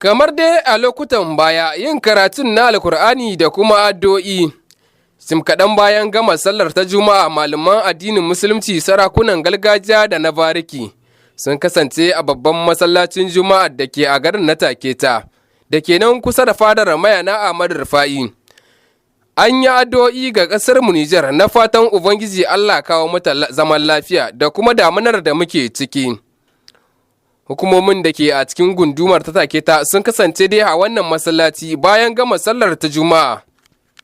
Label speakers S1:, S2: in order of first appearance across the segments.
S1: Kamar dai a lokutan baya, yin karatun na Alkur'ani da kuma addu'o'i. Sim kaɗan bayan gama sallar ta Juma'a, malaman addinin Musulunci, sarakunan gargajiya da na bariki sun kasance a babban masallacin Juma'a da ke a garin na Taketa, da ke nan kusa da fadar Mayana Ahmadu Rufa'i. An yi addu'o'i ga ƙasar mu Nijar na fatan Ubangiji Allah kawo mata zaman lafiya da kuma damunar da muke ciki. Hukumomin da ke a cikin gundumar ta Taketa sun kasance dai a wannan masallaci bayan gama sallar ta Juma'a.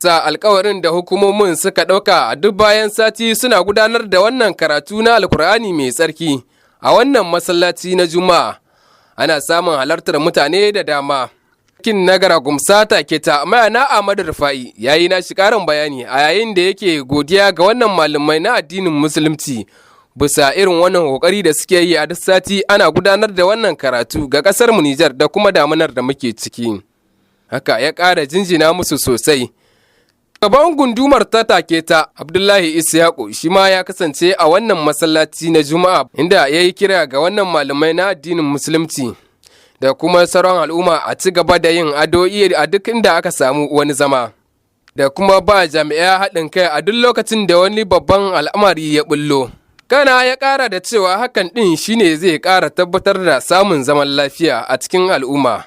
S1: Sa alkawarin da hukumomin suka ɗauka, a duk bayan sati suna gudanar da wannan karatu na Alkur'ani mai tsarki a wannan masallaci na Juma'a. Ana samun halartar mutane da dama. Kin nagara gumsa Taketa, Mayana Ahmadu Rufa'i, ya yi nashi ƙarin bayani a yayin da yake godiya ga wannan malamai na addinin Musulunci bisa irin wannan kokari da suke yi, a duk sati ana gudanar da wannan karatu ga kasar mu Nijar da kuma damunar da muke ciki. Haka ya ƙara jinjina musu sosai. Gaban gundumar ta Taketa, Abdullahi Isyaku, shi ma ya kasance a wannan masallaci na Juma'a, inda ya yi kira ga wannan malamai na addinin Musulunci da kuma sauran al'umma a ci gaba da yin addu'o'i a duk inda aka samu wani zama, da kuma ba jami'a haɗin kai a duk lokacin da wani babban al'amari ya bullo. Kana ya ƙara da cewa hakan ɗin shine zai ƙara tabbatar da samun zaman lafiya a cikin al'umma.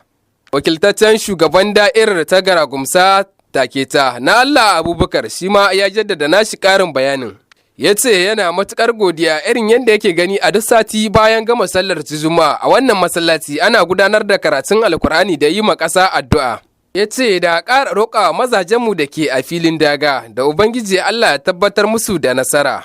S1: Wakiltaccen shugaban da'irar ta Garagumsa Taketa, na Allah Abubakar, shi ma ya jaddada nashi ƙarin bayanin. Ya ce yana matuƙar godiya irin yadda yake gani a duk sati bayan gama sallar Juma'a a wannan masallaci ana gudanar da karatun Alkur'ani da yi ma ƙasa addu'a. Ya ce da ƙara roƙa mazajenmu da ke a filin daga da Ubangiji Allah ya tabbatar musu da nasara.